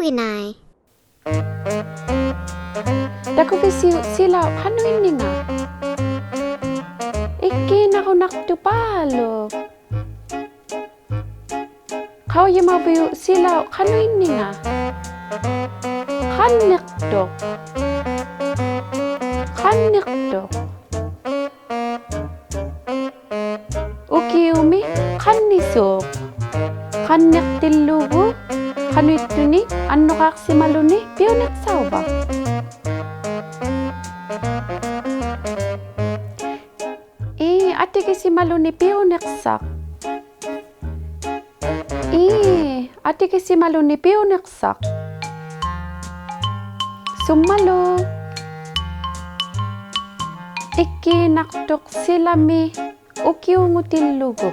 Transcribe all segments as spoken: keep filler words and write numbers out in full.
ᐱᓇᐃ. ᑕᑯᕕᓯᐅᒃ ᓯᓚᐅᑉ ᖃᓄᐃᓐᓂᖓ? ᐃᒃᑮᓇᕈᓐᓇᖅᑐᐹᓗᒃ. ᖃᐅᔨᒪᕕᐅᒃ ᓯᓚᐅᑉ ᖃᓄᐃᓐᓂᖓ? ᖃᓐᓂᖅᑐᖅ. ᖃᓐᓂᖅᑐᖅ. ᐅᑭᐅᒥ ᖃᓐᓂᓲᖅ. ᖃᓐᓂᖅᑎᓪᓗᒍ ᖃᓄᐃᑦᑐᓂᒃ ᐊᓐᓄᕌᖅᓯᒪᓗᓂ ᐱᐅᓂᖅᓴᐅᕙ? ᐄ, ᐊᑎᒋᓯᒪᓗᓂ ᐱᐅᓂᖅᓴᖅ. ᐄ, ᐊᑎᒋᓯᒪᓗᓂ ᐱᐅᓂᖅᓴᖅ. ᓱᒻᒪᓗ? ᐃᒃᑮᓇᖅᑐᖅ ᓯᓚᒥ ᐅᑭᐅᖑᑎᓪᓗᒍ.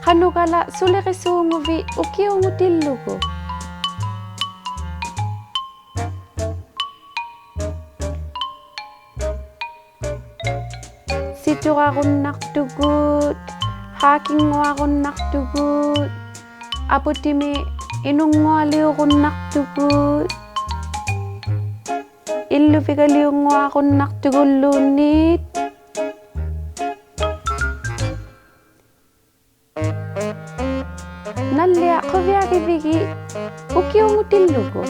ᖃᓄᒐᓚᒃ ᓱᓕᕆᓲᖑᕕᑦ ᐅᑭᐅᖑᑎᓪᓗᒍ? ᓯᑐᕋᕈᓐᓇᖅᑐᒍᑦ, ᕼᐋᑭᙳᐊᕈᓐᓇᖅᑐᒍᑦ, ᐊᐳᑎᒥᒃ ᐃᓄᙳᐊᓕᐅᕈᓐᓇᖅᑐᒍᑦ, ᐃᓪᓗᕕᒐᓕᐅᙳᐊᕈᓐᓇᖅᑐᒍᓪᓘᓐᓃᑦ. ᓇᓪᓕᐊᖅ ᖁᕕᐊᒋᕕᒋᑦ ᐅᑭᐅᖑᑎᓪᓗᒍ?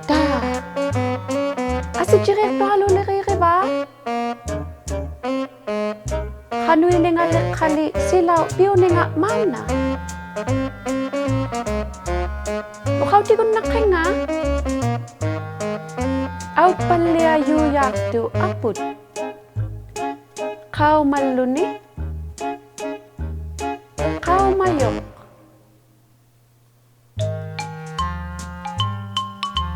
ᑕ. ᐊᓯᔾᔨᕇᖅᑐᐊᓘᓕᕇᕆᕙ? ᖃᓄᐃᓕᖓᓕᖅᑲᓕ ᓯᓚᐅᑉ ᐱᐅᓂᖓ ᒫᓐᓇ? ᐅᖃᐅᑎᒍᓐᓇᖅᑭᙵ? ᐊᐅᑉᐸᓪᓕᐊᔪᔮᖅᑐᖅ ᐊᐳᑦ. ᖃᐅᒪᓪᓗᓂ. ᖃᐅᒪᔪᖅ.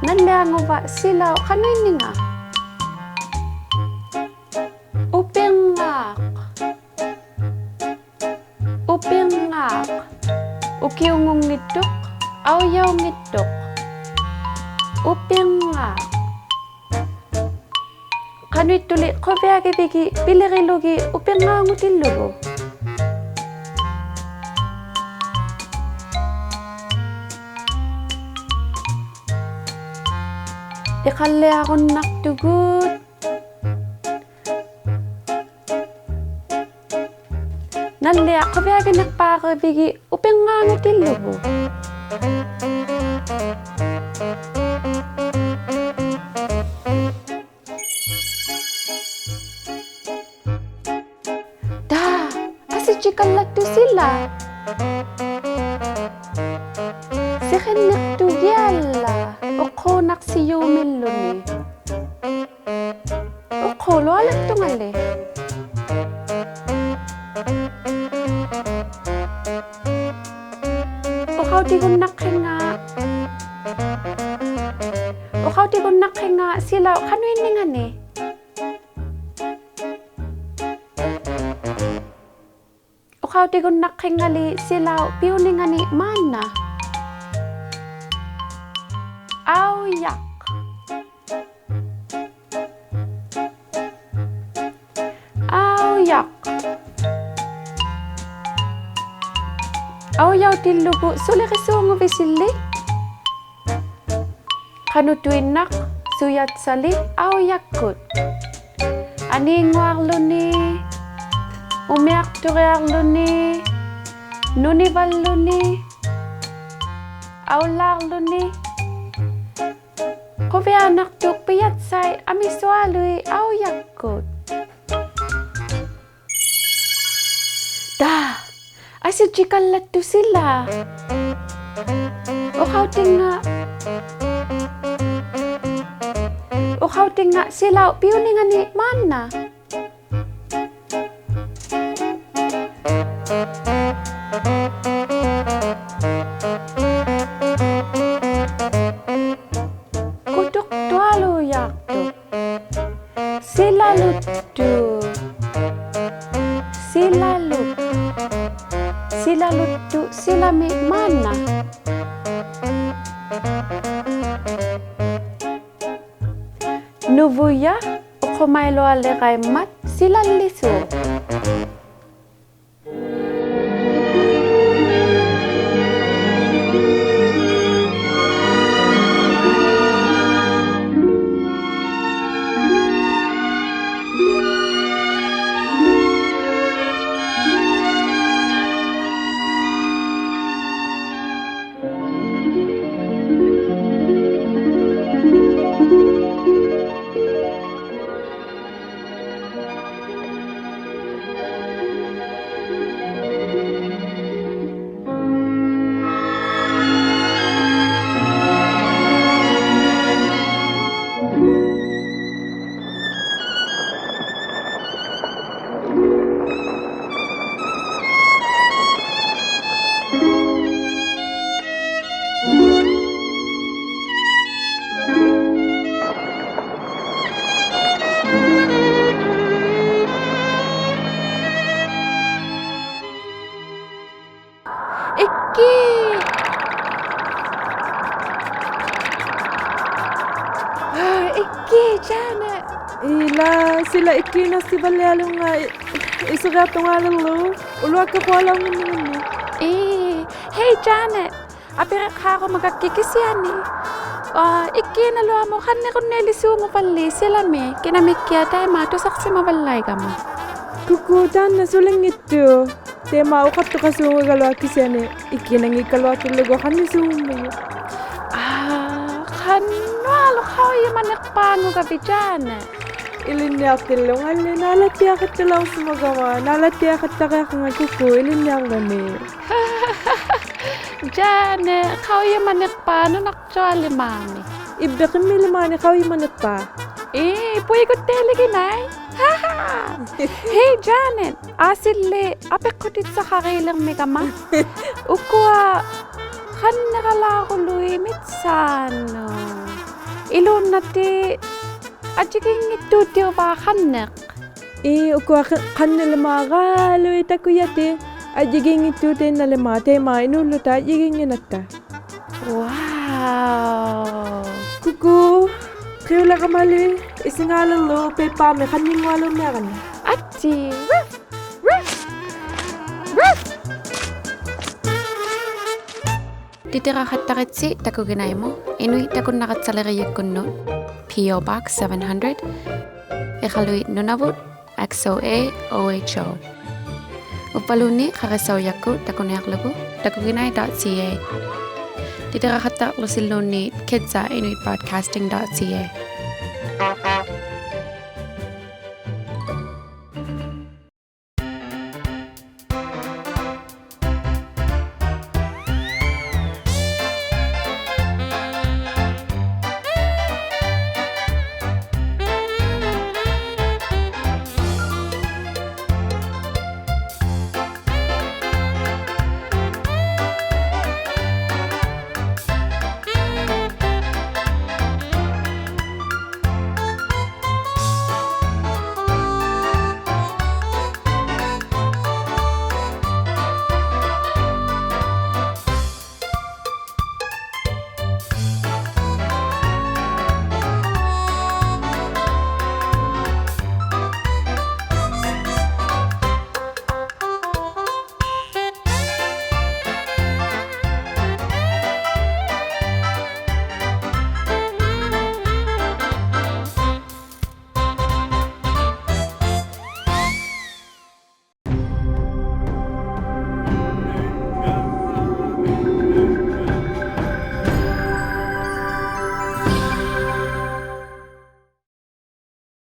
ᓇᓪᓕᐊᖑᕙ ᓯᓚᐅᑉ ᖃᓄᐃᓐᓂᖓ? ᐅᐱᕐᖔᖅ. ᐅᐱᕐᖔᖅ. ᐅᑭᐅᖑᙱᑦᑐᖅ, ᐊᐅᔭᐅᙱᑦᑐᖅ. ᐅᐱᕐᖔᖅ. ᖃᓄᐃᑦᑐᓕ ᖁᕕᐊᒋᕕᒋᑦ ᐱᓕᕆᓗᒋᑦ ᐅᐱᕐᖔᖑᑎᓪᓗᒍ? ᐃᖃᓪᓕᐊᕈᓐᓇᖅᑐᒍᑦ. ᓇᓪᓕᐊᖅ ᖁᕕᐊᒋᓂᖅᐹᕆᕕᒋᑦ ᐅᐱᕐᖔᖑᑎᓪᓗᒍ? ᑕ. ᐊᓯᔾᔨᑲᓪᓚᑦᑐᖅ ᓯᓚ. ᓯᕿᓐᓂᖅᑐᕆᐊᓪᓚᒃ ᐅᖅᑰᓇᖅᓯᔫᒥᓪᓗᓂ. ᐅᖅᑰᓗᐊᓕᖅᑐᖓᓕ? ᐅᖃᐅᑎᒍᓐᓇᖅᑭᙵ? ᐅᖃᐅᑎᒍᓐᓇᖅᑭᙵ ᓯᓚᐅᑉ ᖃᓄᐃᓐᓂᖓᓂ? ᐅᖃᐅᑎᒍᓐᓇᖅᑭᙵᓕ ᓯᓚᐅᑉ ᐱᐅᓂᖓᓂ ᒫᓐᓇ? ᐊᐅᔭᖅ. ᐊᐅᔭᖅ. ᐊᐅᔭᐅᑎᓪᓗᒍ ᓱᓕᕆᓲᖑᕕᓯᓕ? ᖃᓄᑐᐃᓐᓇᖅ, ᓱᔭᑦᓴᓕ, ᐊᐅᔭᒃᑯᑦ. ᐊᓃᙳᐊᕐᓗᓂ, ᐅᒥᐊᖅᑐᕆᐊᕐᓗᓂ, ᓄᓂᕙᓪᓗᓂ, ᐊᐅᓪᓛᕐᓗᓂ. ᖁᕕᐊᓇᖅᑐᖅ ᐱᔭᑦᓴᐃᑦ ᐊᒥᓱᐊᓗᐃᑦ ᐊᐅᔭᒃᑯᑦ. ᑕ. ᐊᓯᔾᔨᑲᓪᓚᑦᑐᖅ ᓯᓚ. ᐅᖃᐅᑎᙵ, ᐅᖃᐅᑎᙵ ᓯᓚᐅᑉ ᐱᐅᓂᖓᓂ ᒫᓐᓇ? ᑯᑐᖅᑐᐊᓘᔮᖅᑐᖅ. ᓯᓚᓗᑦᑐᖅ. ᓯᓚᓗᑦ. ᓯᓚᓗᑦᑐᖅ ᓯᓚᒥ ᒫᓐᓇ? ᓄᕗᔭ, ᐅᖁᒪᐃᓗᐊᓕᕋᐃᒻᒪᑦ ᓯᓚᓪᓕᓲᖅ. ᐃᒃᑮ! ᐃᒃᑮ, Janet! ᐃᓛ, ᓯᓚ ᐃᒃᑮᓇᖅᓯᕙᓪᓕᐊᓗᖓ ᐃ-, ᐃᓱᕆᐊᖅᑐᖓᓕᕐᓗ. ᐅᓗᐊᒃᑲ ᖁᐊᓚᐅᙱᓐᓂᖏᓐᓂ. ᐄ, hey, Janet! ᐊᐱᕆᖅᑳᕈᒪᒐᒃᑭᑦ ᑭᓯᐊᓂ. ᐋ, ᐃᒃᑮᓇᓗᐊᒧᑦ ᖃᓐᓂᕈᓐᓃᓕᓲᖑᕙᓪᓕ ᓯᓚᒥ, ᑭᓇᒥᒃᑭᐊᖅ ᑕᐃᒪ ᑐᓴᖅᓯᒪᕙᓪᓚᐃᒐᒪ. ᑯᑯ, ᑖᓐᓇ ᓱᓕᙱᑦᑐᖅ. ᑕᐃᒪ ᐅᖃᖅᑐᖃᓲᖑᒐᓗᐊᖅ ᑭᓯᐊᓂ ᐃᒃᑮᓇᙱᒃᑲᓗᐊᖅᑐᓪᓗᒍ ᖃᓐᓂᓲᖑᒻᒥᔪᖅ. ᐋ, ᖃᓄᐊᓗᒃ ᖃᐅᔨᒪᓂᖅᐹᖑᒐᕕᑦ, Janet? ᐃᓕᓐᓂᐊᖅᑎᓪᓗᖓᓕ ᓈᓚᑦᑎᐊᖃᑦᑕᓚᐅᖅᓯᒪᒐᒪ, ᓈᓚᑦᑎᐊᖃᑦᑕᕆᐊᖃᕋᒪ ᑯᑯ ᐃᓕᓐᓂᐊᕐᓗᓂ. Janet, ᖃᐅᔨᒪᓂᖅᐹᖑᓇᖅᑐᐊᓕᒫᒥ. ᐃᕝᕕᖅ ᕿᒻᒥᓕᒫᓂ ᖃᐅᔨᒪᓂᖅᐹᖅ. ᐄ, ᐳᐃᒍᑦᑕᐃᓕᒋᓇᐃ. Hey, Janet, ᐊᓯᓕ ᐊᐱᖅᑯᑎᑦᓴᖃᕇᓕᕐᒥᒐᒪ. ᐅᑯᐊ ᖃᓐᓂᕋᓛᕈᓗᐃᑦ ᒥᑦᓵᓄᑦ. ᐃᓘᓐᓇᑎᒃ ᐊᔾᔨᒌᙱᑦᑑᑎᐅᕚ ᖃᓐᓂᖅ. ᐄ, ᐅᑯᐊ ᖃ-, ᖃᓐᓂᓕᒫᕌᓗᐃᑦ ᑕᑯᔭᑎᒃ ᐊᔾᔨᒌᙱᑦᑑᑎᓐᓇᓕᒫᖅ, ᑕᐃᒪ ᐃᓅᓪᓗᑕ ᐊᔾᔨᒌᙱᓐᓇᑦᑕ. Wow. ᑯᑯ, ᕿᐅᓕᕋᒪᓕ, ᐃᓯᖓᓕᕐᓗ ᐸᐃᑉᐹᒥ ᖃᓐᓂᙳᐊᓘᓐᓃᕋᓂ. ᐊᑏ, ruff, ruff, ruff. ᑎᑎᕋᖃᑦᑕᕆᑦᓯ ᑕᑯᒋᓇᐃᒧᑦ, ᐃᓄᐃᑦ ᑕᑯᓐᓇᒐᑦᓴᓕᕆᔨᒃᑯᓐᓄᑦ, P O Box seven hundred, ᐃᖃᓗᐃᑦ ᓄᓇᕗᑦ, X O A O H O. ᐅᕝᕙᓘᓐᓃᑦ ᖃᕆᓴᐅᔭᒃᑯᑦ ᑕᑯᓂᐊᕐᓗᒍ takuginai dot C A. ᑎᑎᕋᖃᑦᑕᕐᓗᓯᓘᓐᓃᑦ kids at inuit broadcasting dot C A.